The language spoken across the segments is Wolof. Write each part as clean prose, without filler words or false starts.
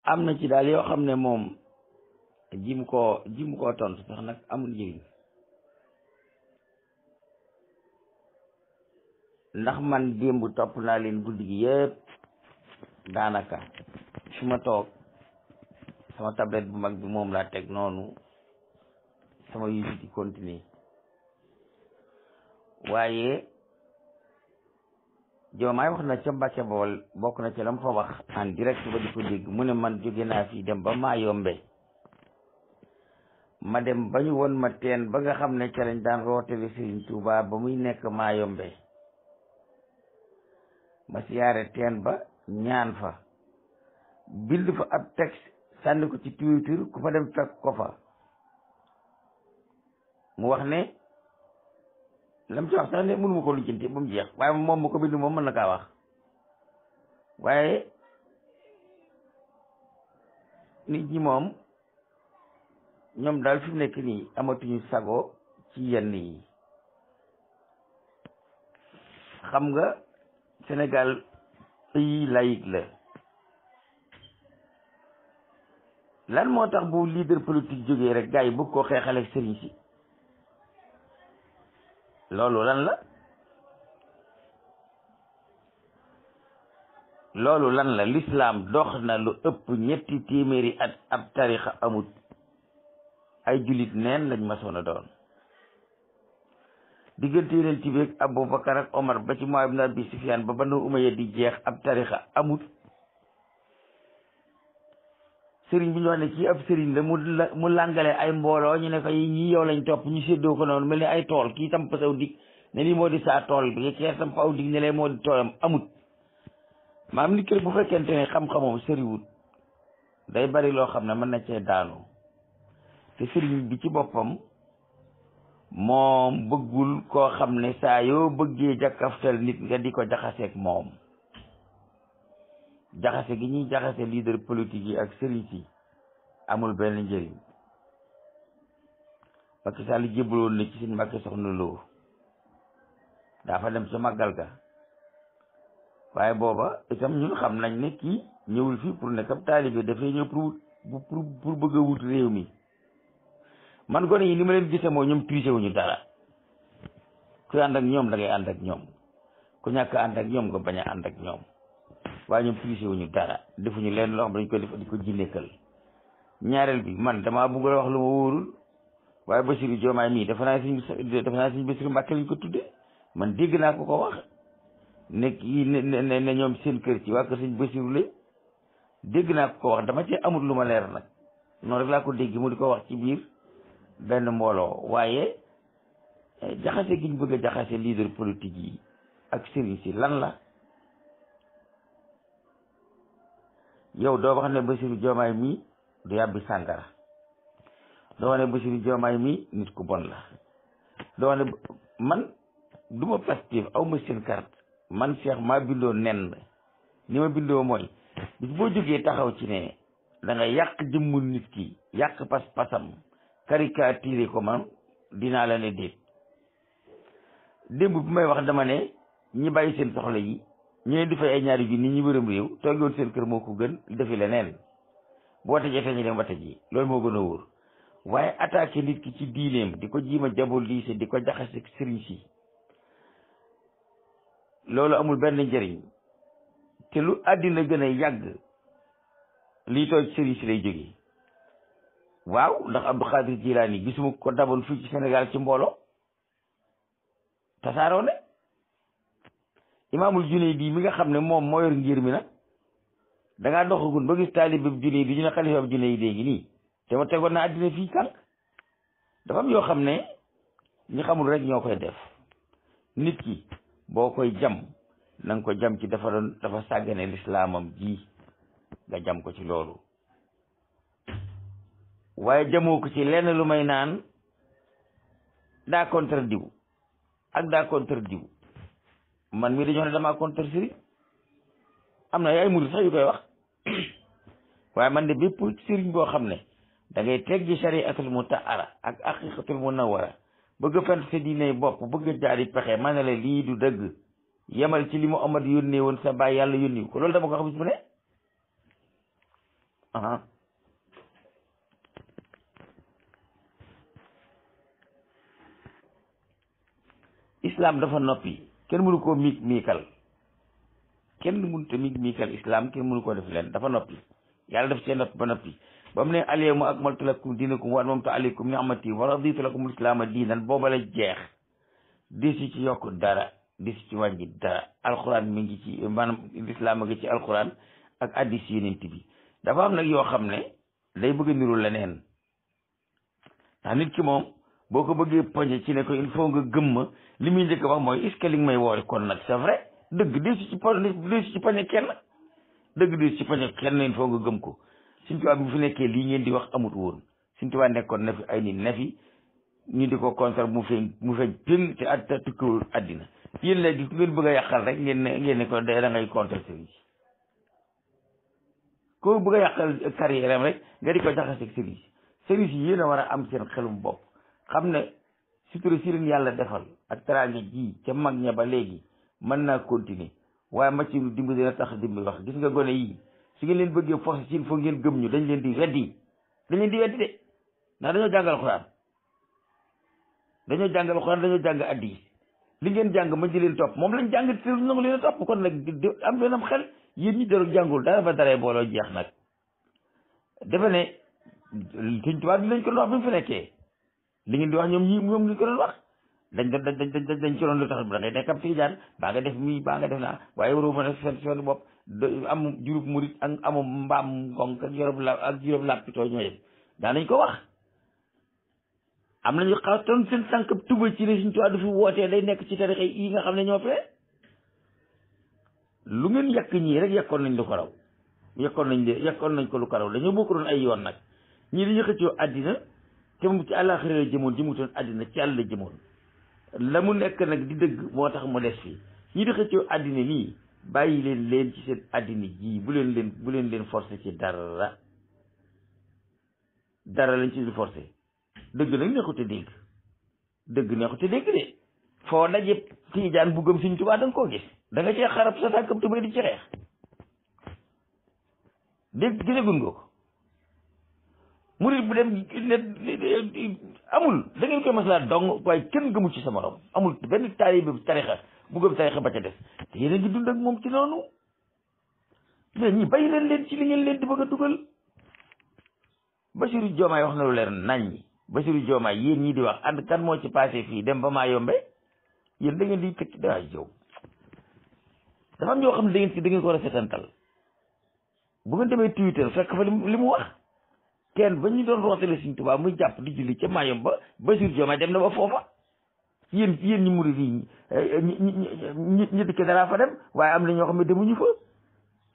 am na ci daal yoo xam ne moom jimu koo tontu sax nag amul njëriñ ndax man démb topp naa leen guddi gi yëpp daanaka su ma toog sama tablette bu mag bi moom laa teg noonu sama YouTube di continuer waaye Diomaye wax na ca Mbàkke Bawol bokk na ca la mu fa wax en direct ba di ko dégg mu ne man jóge naa fii dem ba Mayombe ma dem ba ñu won ma teen ba nga xam ne ca lañ daan rootale Serigne Touba ba muy nekk Mayombe ma siyaare teen ba ñaan fa bind fa ab texte sànni ko ci Twitter ku fa dem fekk ko fa mu wax ne lam ci wax sax ne mënuma ko lijjanti ba mu jeex waaye moom ma ko bind moom mën na kaa wax waaye nit ñi moom ñoom daal fi mu nekk nii amatuñu sago ci yenn yi xam nga Sénégal pays laïque la lan moo tax bu leader politique jógee rek gars yi bëgg koo xeexale ak sëriñ si loolu lan la l'islam dox na lu ëpp ñetti téeméeri at ab tarixa amut ay jullit neen lañ masoon a doon diggante yeneen tibeeg Abubakar ak Omar ba ci Muawiya ibn Abi Sufyaan ba Banu Umayya di jeex ab tarixa amut sëriñ bi ñu wax ne kii ab sëriñ la mu làngale ay mbooloo ñu ne ko ñi yow lañ topp ñu séddoo ko noonu mel ni ay tool kii tamp saw dig ne lii moo di saa tool bi kii tamp aw dig ne lee moo di toolam amut maam nit ki bu fekkente ne xam-xamam sëriwut day bari loo xam ne mën na cee daanu te sëriñ bi ci boppam moom bëggul koo xam ne saa yoo bëggee jakkaftal nit nga di ko jaxaseeg moom jaxase gi ñuy jaxase leader politique yi ak sëriñ si amul benn njëriñ Macky Sall jébbaloon na ci seen Mbàkke Soxna Lo daa fa dem ca màggal ga waaye booba itam ñun xam nañ ne kii ñëwul fii pour nekk ab taalibe dafay ñëw pour bëgg a wut réew mi man gone yi ni ma leen gisee moo ñoom tuuse wuñu dara ku ànd ak ñoom da ngay ànd ak ñoom ku ñàkk ànd ak ñoom nga bañ a ànd ak ñoom waaye ñoom tuuse wuñu dara defuñu leen loo xam dañ ko def di ko jinneekal ñaareel bi man damaa bëgg a wax lu ma wóorul waaye Bassirou Diomaye mii dafa naa suñ Bassirou Mbàkke lañ ko tudde man dégg naa ko wax ne kii ne ñoom seen kër ci waa kër suñ Bassirou lañ dégg naa ko wax dama ci amul lu ma leer nag noonu rek laa ko dégg mu di ko wax ci biir benn mbooloo waaye jaxase gi ñu bëgg a jaxase leader politique yi ak sëriñ si lan la yow doo wax ne Bassirou Diomaye mii du yàbbi sàngara doo wax ne Bassirou Diomaye mii nit ku bon la doo wax ne man du ma Pastef aw ma seen carte man Cheikh maa bindoo nen ni ma bindoo mooy bis boo jógee taxaw ci ne da nga yàq jëmmul nit ki yàq pas-pasam caricature ko man dinaa la ne déet démb bi may wax dama ne ñi bàyyi seen soxla yi ñu leen di fay ay ñaari junni ñi wërëm réew toogoon seen kër moo ko gën defi leneen boo tëjee te ñu dem wate ji loolu moo gën a wóor waaye attaqué nit ki ci diineem di ko jiima diaboliser di ko jaxase sëriñ si loolu amul benn njëriñ te lu àddina gën a yàgg lii toog sëriñ si lay jógee waaw ndax Abdou Khadir Jilaani gisuma ko daboon fii ci Sénégal ci mbooloo tasaaroo ne imaamul Junayd bi mi nga xam ne moom moo yor ngir mi nag da ngaa doxagun ba gis taalibe Junayd bi ñu ne xalifa bu Junayd ngi nii te ma tegoon na àddina fii kan dafa am yoo xam ne ñi xamul rek ñoo koy def nit ki boo koy jam na nga ko jam ci dafa sàggane lislaamam ji nga jam ko ci loolu waaye jamoo ko ci lenn lu may naan daa contre diw ak daa contre diw man mii dañoo ne damaa contre sëriñ am na ay murid sax yu koy wax waaye man de bépp sëriñ boo xam ne da ngay teg ji shariatul mutahhara ak haqiqatul munawwara bëgg a fent sa diine bopp bëgg a jaari pexe ma ne la lii du dëgg yemal ci li mu Muhammad yónnee woon sa baay yàlla yónni ko loolu dama ko xam bis bu ne islam dafa noppi kenn mënu koo miikal kenn mënu te miikal islam kenn mënu koo def leen dafa noppi yàlla daf cee noppi ba noppi ba mu ne alyawma akmaltu lakum diinakum wa atmamtu alaykum ni'mati wa raditu lakum al-islaama diinan booba la jeex desi ci yokk dara desi ci wàññi dara alxuraan mi ngi ci maanaam lislaam a ngi ci alxuraan ak addis yonent bi dafa am nag yoo xam ne day bëgg a niru leneen ndax nit ki moom boo ko bëggee poñe ci ne ko il faut nga gëm ma li muy njëkk wax mooy est-ce que li nga may woore kon nag c'est vrai dëgg desu ci poñe kenn dëgg desu ci poñe kenn il faut nga gëm ko Sëñ Tuubaa bi fi nekkee lii ngeen di wax amut woon Sëñ Tuubaa nekkoon na fi ay nit ne fi ñu di ko contre mu feeñ pil te at tukkiwul àddina yéen léegi ku ngeen bëgg a yàqal rek ngeen ne ko da ngay contre sëriñ si ko bëgg a yàqal carrière am rek nga di ko jaxaseeg sëriñ si yéen a war a am seen xelum bopp xam ne sutura si leen yàlla defal ak teraanga ji ca mag ña ba léegi mën naa continuer waaye machine dimbali dina tax dimbali wax gis nga gone yii su ngeen leen bëggee force ci foog ngeen gëm ñu dañ leen di weddi de ndax dañoo jàngal xuraan dañoo jàng addis li ngeen jàng ma di leen topp moom lañ jàng te nangu leen a topp kon nag am leen am xel yéen ñi dara jàngul dara ba daree booloo jeex nag defe ne Sëñ Tuubaa di lañ ko doon wax bi mu fi nekkee li ngeen di wax ñoom ñu ko doon wax dañ ci doon lu tax da ngay nekk ab tijaan baa nga def mii baa nga def naa waaye waroo mën a seen bopp am jurub murit ak amum mbaam ngonk ak juróom lappitoo ñoo yem daa nañ ko wax am nañu xawtoon seen sànq tuba ci ne Sëñ Tuubaa du fi wootee day nekk ci tarixa yi nga xam ne ñoo fee lu ngeen yàq ñii rek yàkkoon nañ lu ko raw yàkkoon nañ ko lu ko raw dañoo bokk doon ay yoon nag ñii dañu xëccoo àddina te mu ci àllaaxira la jëmoon jëmutoon àddina ci àll la jëmoon la mu nekk nag di dëgg moo tax mu des fii ñii di xëccoo àddina nii bàyyi leen ci seen àddina ji bu leen leen forcé ci dara lañ ci di forcé dëgg nag neexute dégg de foo daje tiijaan bu gëm Sëñ Tuubaa da nga koo gis da nga cee xarab sa tànkam tubéy di ci xeex gisagun nga ko murit bu dem amul da ngeen koy maslaa dong waaye kenn gëmu ci sa morom amul benn taalibe bi tarixa bu gëm tarixa ba ca des te yéen a ngi dund ak moom ci noonu mais ñi bàyyi leen ci li ngeen leen di bëgg a dugal Bassirou Diomaye wax na lu leer nañ Bassirou Diomaye yéen ñi di wax ànd kan moo ci passé fii dem ba maa yombe yéen da ngeen di tëkk daa jow dafa am ñoo xam ne da ngeen ko war a setantal bu ngeen demee Twitter fekk fa li mu wax kenn ba ñu doon rootale Sëñ Tuubaa muy jàpp di julli ca maayom ba Bassirou Diomaye dem na ba foofa yéen ñi murid yi ñi dëkk dara fa dem waaye am na ñoo xam ne demuñu fa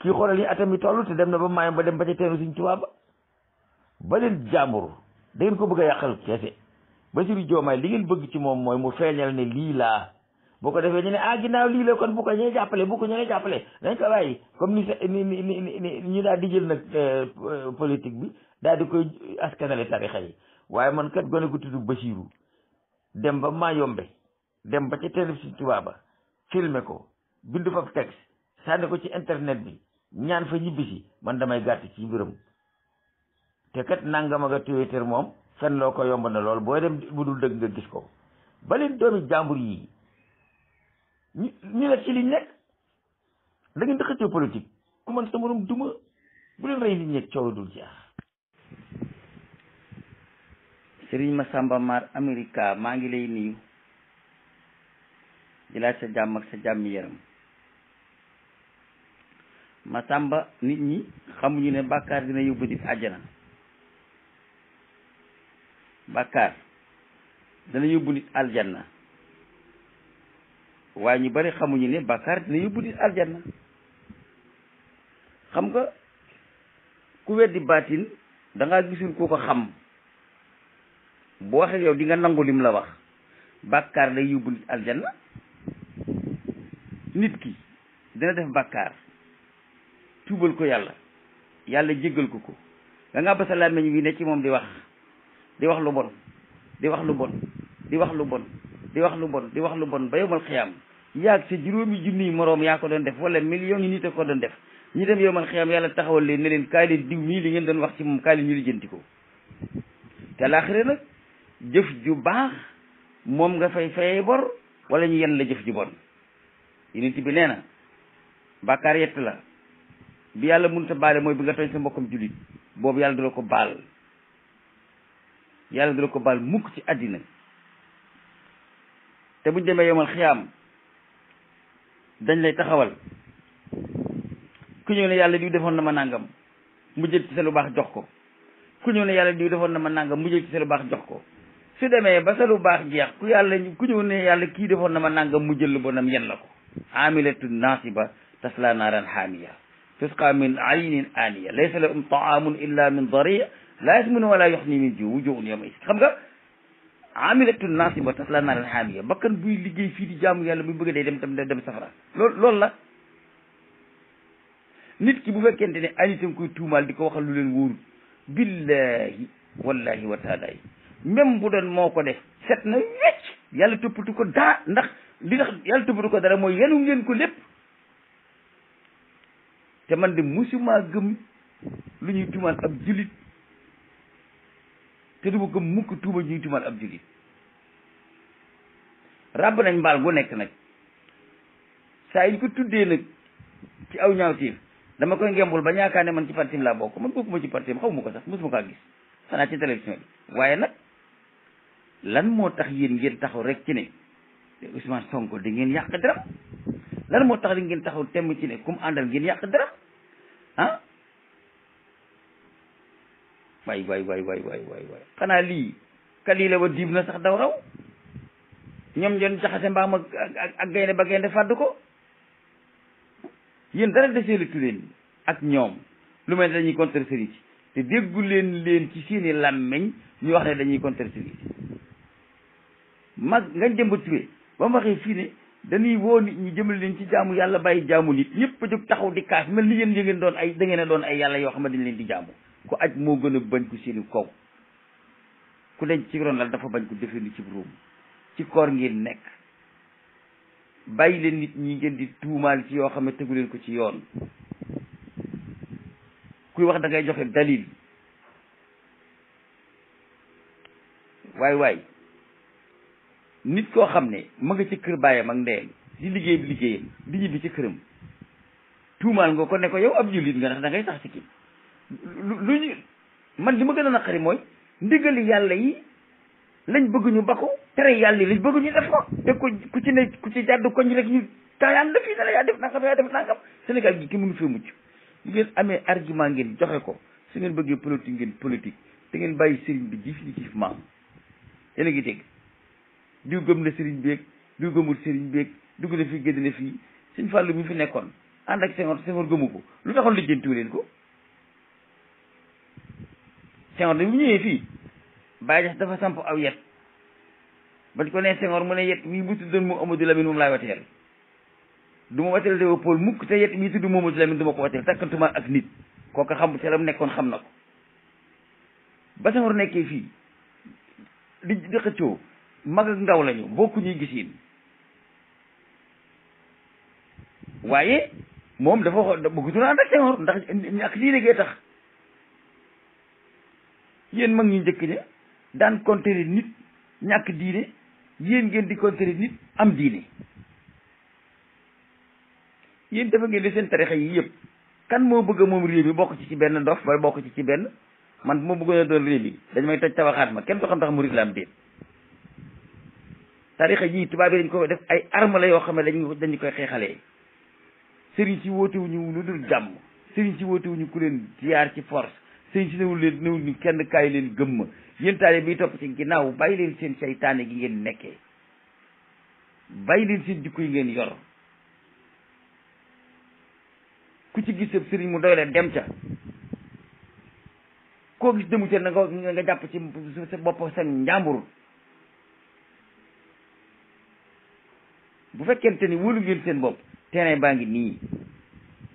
kii xoolal yi atam yi toll te dem na ba maayom ba dem ba ca teenu Sëñ Tuubaa ba leen jàmbur da ngeen ko bëgg a yàqal keese Bassirou Diomaye li ngeen bëgg ci moom mooy mu feeñal ne lii laa boo ko defee ñu ne ginnaaw lii la kon bu ko ñee jàppale dañ ko bàyyi comme ni ñu daal di jël nag politique bi daal di koy askanale tarixa yi waaye man kat gone gu tudd Bassirou dem ba Mayombe dem ba ca télé Sëñ Tuubaa ba filmer ko bind fa texte sànni ko ci internet bi ñaan fa ñibbisi man damay gàtt ci mbiram te kat nangam ak a Twitter moom fen loo ko yomb na lool booy dem bu dul dëgg nga gis ko ba leen doomi jàmbur yi ñu nekk ci liñ nekk da ngeen di xëccoo politique ku man sa morom duma bu leen rey nit ñeeg coow dul jeex. Sëriñ Massamba Mar America maa ngi lay nuyu di laaj sa jàmm ak sa jàmmi yaram. Massamba nit ñi xamuñu ne bàkkaar dina yóbbu nit àjjana bàkkaar dana yóbbu nit aljanna waaye ñu bari xamuñu ne bàkkaar dina yóbbu nit aljanna xam nga ku weddi baatin da ngaa gisul ku ko xam boo waxee yow di nga nangu lim la wax bàkkaar day yóbbu nit aljanna nit ki dina def bàkkaar tuubal ko yàlla jéggal ko da ngaa ba sa làmmiñ wi ne ci moom di wax lu bon di wax lu bon di wax lu bon di wax lu bon di wax lu bon ba yowmal xiyaam yaag sa juróomi junniy moroom yaa ko doon def wala millions yi nit a ko doon def ñi dem yow man xiyam yàlla taxawal leen ne leen kaay leen diw mii li ngeen doon wax ci moom kaay leen ñu lijjanti ko te àllaaxira nag jëf ju baax moom nga fay fayee bor wala ñu yen la jëf ju bon yonent bi nee na bàkkaar yett la bi yàlla mënut a baale mooy bi nga tooñ sa mbokkam jullit boobu yàlla du la ko baal yàlla du la ko baal mukk ci àddina te buñ demee yomal xiyaam dañ lay taxawal ku ñëw ne yàlla diw defoon na ma nangam mu jël ci sa lu baax jox ko ku ñëw ne yàlla diw defoon na ma nangam mu jël ci sa lu baax jox ko su demee ba sa lu baax jeex ku ñëw ne yàlla kii defoon na ma nangam mu jël lu bonam yen la ko amilatu nasiba tasla naaran haamiya tusqa min aynin aaniya laysa lahum taamun illa min dari la yasminu wala yuxni min jiw wujuhun yawma is xam nga amilatu nasiba tasla naaran haamiya bakkan buy liggéey fii di jaamu yàlla muy bëgg day dem safara loolu la nit ki bu fekkente ne ay nitam koy tuumaal di ko waxal lu leen wóorul billahi wallahi wa taala même bu doon moo ko def set na wecc yàlla toppatu ko daa ndax li nga yàlla toppatu ko dara mooy yenu ngeen ko lépp te man de musuma gëm lu ñuy tuumaal ab julit te du ma gëm mukk tuuma ñuy tuumaal ab julit ràbb nañ mbaal gu nekk nag saa yi ñu ko tuddee nag ci aw ñaawteef dama koy ngembul ba ñaakaar ne man ci partim laa bokk man bokkuma ci partim xaw ma ko sax mosuma kaa gis xanaa ci télévision bi waaye nag lan moo tax yéen ngeen taxaw rek ci ne Ousmane Sonko da ngeen yàq dara lan moo tax ngeen taxaw temm ci ne comme àndal ngeen yàq dara ah waay xanaa lii kali la wa diib na sax daw raw ñoom ñoon jaxase mbaam ak gaynde ba gaynde fàdd ko yéen dara deseelatu leen ak ñoom lu mel ne dañuy contre sëriñ si te déggu leen ci seeni làmmeñ ñu wax ne dañuy contre sëriñ si ngañ dem ba tuwee ba mu waxee fii ne dañuy woo nit ñi jëmale leen ci jaamu yàlla bàyyi jaamu nit ñëpp a jóg taxaw di kaas mel ni yéen ngeen doon ay da ngeen a doon ay yàlla yoo xam ne dañ leen di jaamu ku aj moo gën a bañ ko seeni kaw ku denc ci ron lal dafa bañ ko defee ni ci ruum ci koor ngeen nekk bàyyi leen nit ñi ngeen di tuumaal ci yoo xam ne tegu leen ko ci yoon kuy wax da ngay joxe dalil waay nit koo xam ne ma nga ci kër baayam ak ndeyam di liggéeyam di ñibbi ci këram tuumaal nga ko ne ko yow ab jullit nga ndax da ngay sax ci kii lu ñu man li ma gën a naqari mooy ndigali yàlla yi lañ bëgg ñu ba ko tere yàlla yi lañ bëgg ñu def ko te ku ci jàdd koñ rek ñu taayaan la fii ne la yaa def nangam Sénégal gi ki mënu fee mucc bu ngeen amee argument ngeen joxe ko su ngeen bëggee politique ngeen politique te ngeen bàyyi sëriñ bi définitivement yéen a ngi dégg diw gëm na sëriñ beeg diw gëmul sëriñ beeg dugg na fii génn na fii Sëñ Fàllu mi fi nekkoon ànd ak Senghor gëmu ko lu taxoon lijjantiwu leen ko Senghor da bu ñëwee fii Baye Jax dafa samp aw yet bañ ko nee Senghor mu ne yet mii bu tuddoon mu Amadou Lamine moom laay wateel du ma wateel Léopold mukk te yet mii tudd mu Amadou Lamine du ma ko wateel takkantuma ak nit kooka xam ca la mu nekkoon xam na ko ba Senghor nekkee fii di xëccoo mag ak ndaw lañu bokku ñuy gisiin waaye moom dafa wax bëggutu na ànd ak Senghor ndax ak lii léegi tax yéen mag ñu njëkk ña daan contrer nit ñàkk diine yéen ngeen di contrer nit am diine yéen dafa ngeen di seen tarixa yi yëpp kan moo bëgg moom réew mi bokk ci benn ndof ba bokk ci benn man bu ma bëggoon a doon réew mi dañ may toj tabaxaat ma kenn du xam tax murid la am déet tarixa yi tubaab yi dañ ko def ay arme la yoo xam ne dañu koy xeexalee sëriñ si wootewuñu lu dul jàmm sëriñ si wootewuñu ku leen ziyaar ci force sëriñ si newul ñu kenn kaay leen gëmma yéen taale bi topp ci ginnaaw bàyyi leen seen seytaane gi ngeen nekkee bàyyi leen seen jikko yi ngeen yor ku ci gis sëriñ mu doy leen dem ca koo gis demu ca na nga jàpp ci sa bopp sa njàmbur bu fekkente ni wóolu ngeen seen bopp terrain baa ngi nii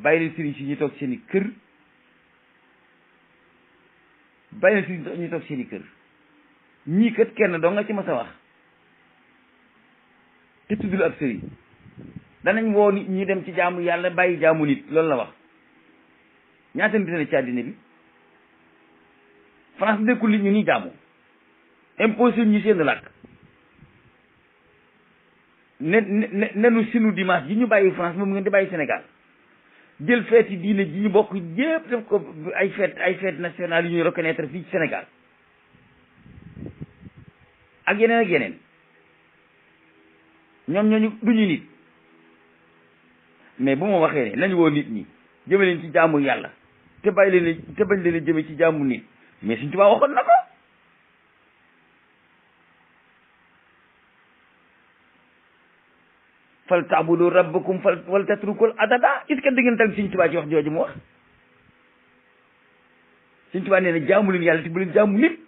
bàyyi leen sëriñ si ñu toog seen i kër bàyyi leen sëriñ si ñu toog seen i kër ñii kat kenn doo nga ci mas a wax te tuddul ab sëriñ danañ woo nit ñi dem ci jaamu yàlla bàyyi jaamu nit loolu la wax ñaata nit ne ci àddina bi France nekkul li ñu ni jaamu imposé ñu seen làkk nenu sinu dimanche yi ñu bàyyi France moom ngeen di bàyyi Sénégal jël feeti diine ji ñu bokk yépp def ko ay fête nationale yu ñuy reconnaître fii ci Sénégal ak yeneen ñoom ñooñu duñu nit mais bu ma waxee ne nañu woo nit ñi jëme leen ci jaamu yàlla te bañ leen jëme ci jaamu nit mais Sëriñ Tuubaa waxoon na ko fal ta'budu rabbakum wal tatrukul adada est-ce que da ngeen tal Sëriñ Tuubaa ci wax jooju mu wax Sëriñ Tuubaa nee na jaamu leen yàlla te bu leen jaamu nit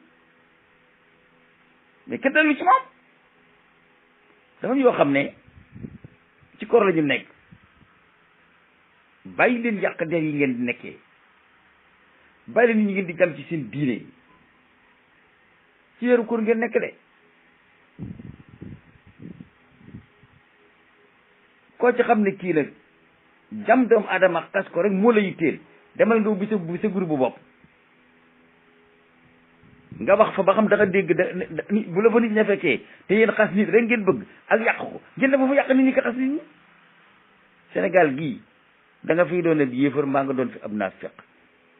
mais kenn dalu ci moom dafa yoo xam ne ci koor la ñu nekk bàyyi leen yàq der yi ngeen di nekkee bàyyi leen ñu ngeen di jam ci seen diine ci weeru koor ngeen nekk de koo ci xam ne kii nag jam doomu aadama xas ko rek moo la yitteel demal nga ubbi sa groupe bu bopp nga wax fa ba xam da nga dégg bu la fa nit ña fekkee te yéen xas nit rek ngeen bëgg ak yàq ko ngeen dafa fa yàq nit ñi ko xas nit ñi Sénégal gii da nga fiy doon ab yéefar mbaa nga doon fi ab naafiq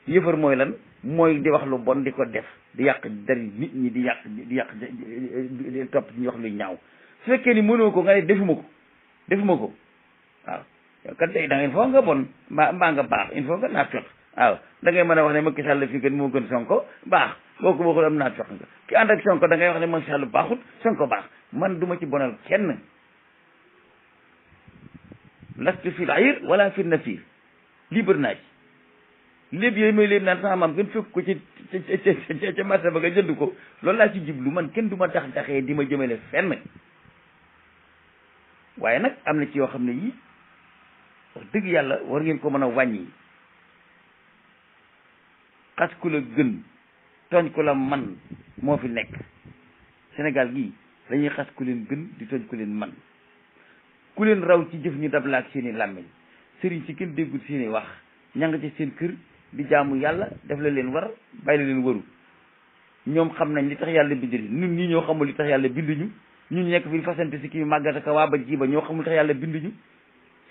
yéefar mooy lan mooy di wax lu bon di ko def di yàq dari nit ñi di yàq di topp ci ñu wax lu ñaaw su fekkee ni mënoo ko nga ne defuma ko waaw yow kat day da ngeen foog nga bon mbaa nga baax il faut nga naafiq waaw da ngay mën a wax ne Macky Sall fi gën moo gën Sonko baax boo ko waxul am naafiq nga ki ànd ak Sonko da ngay wax ne Macky Sall baaxut Sonko baax man duma ci bonal kenn lastu fil ayir wala fil nafir libre naa ci léeb yooyu may léeb naan sama maam gën fekk ko ca marché ba nga jënd ko loolu laa ci jublu man kenn du ma taxee di ma jëmale fenn waaye nag am na ci yoo xam ne yii wax dëgg yàlla war ngeen ko mën a wàññi xas ku la gën tooñ ku la man moo fi nekk Sénégal gii dañuy xas ku leen gën di tooñ ku leen man ku leen raw ci jëf ñu dab la ak seeni làmmiñ sëriñ si kenn déggul seeni wax ña nga ci seen kër di jaamu yàlla def la leen war bàyyi la leen waru ñoom xam nañ li tax yàlla bind ñun ñii ñoo xamul li tax yàlla binduñu ñun nekk fi fasante si kii màggat ka waa ba jiba ñoo xamul tax yàlla binduñu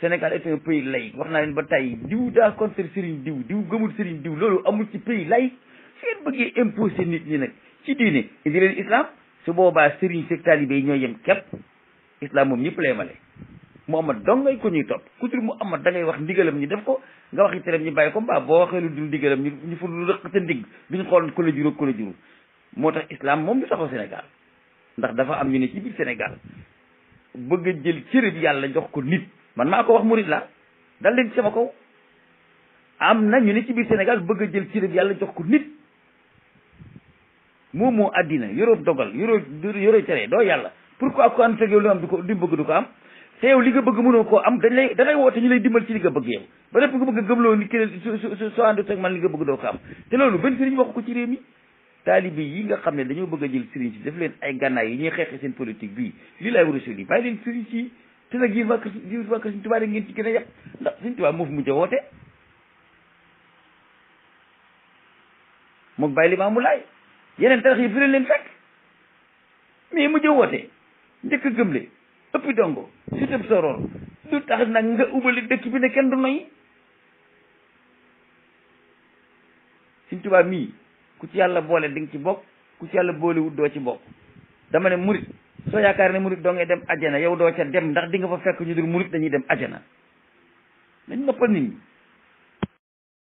Sénégal est un pays laïque wax naa leen ba tey diw daa contre sëriñ diw gëmul sëriñ diw loolu amul ci pays laïque su ngeen bëggee imposer nit ñi nag ci diine indi leen islam su boobaa sëriñ seeg taalibe yi ñoo yem képp islam moom ñëpp lay male Muhammad dong ngay ko ñuy topp ku dul Muhammad da ngay wax ndigalam ñu def ko nga wax iteram ñu bàyyi ko mbaa boo waxee lu dul ndigalam ñu fu lu rëq sa ndigg duñ xool ko la jur ko la jur moo tax islam moom du taxaw Sénégal ndax dafa am ñu ne ci biir Sénégal bëgg a jël cërëb yàlla jox ko nit man maa ko wax murid la dal leen ci sama kaw am na ñu ne ci biir Sénégal bëgg a jël cërëb yàlla jox ko nit moom moo àddina yoroo dogal yoroo tere doo yàlla pourquoi ko ànd ak yow lu am du ko di bëgg du ko am te yow li nga bëgg mënoo koo am da ngay woote ñu lay dimbal ci li nga bëgg yow ba lépp nga bëgg a gëmloo ni keneen soo àndut ak man li nga bëgg doo ko am te loolu benn sëriñ waxu ko ci réew mi taalibe yi nga xam ne dañoo bëgg a jël sëriñ si def leen ay gànnaay yi ñuy xeexee seen politique bii lii laay war a soli bàyyi leen sëriñ si te nag yéen waa Sëriñ Tuubaa rek ngeen ci gën a yàpp ndax Sëriñ Tuubaa moo fi mujj a woote moom bàyyi Limaamu Laay yeneen tarax yi fi leen fekk mais mujj a woote njëkk a gëmle ëppi dongo si tëb soroor du tax nag nga ubali dëkk bi ne kenn du noy Sëriñ Tuubaa mii ku ci yàlla boole di nga ci bokk ku ci yàlla boolewut doo ci bokk dama ne murit soo yaakaar ne murit doo ngay dem ajjana yow doo ca dem ndax di nga fa fekk ñu dul murit dañuy dem ajjana nañ noppal nit ñi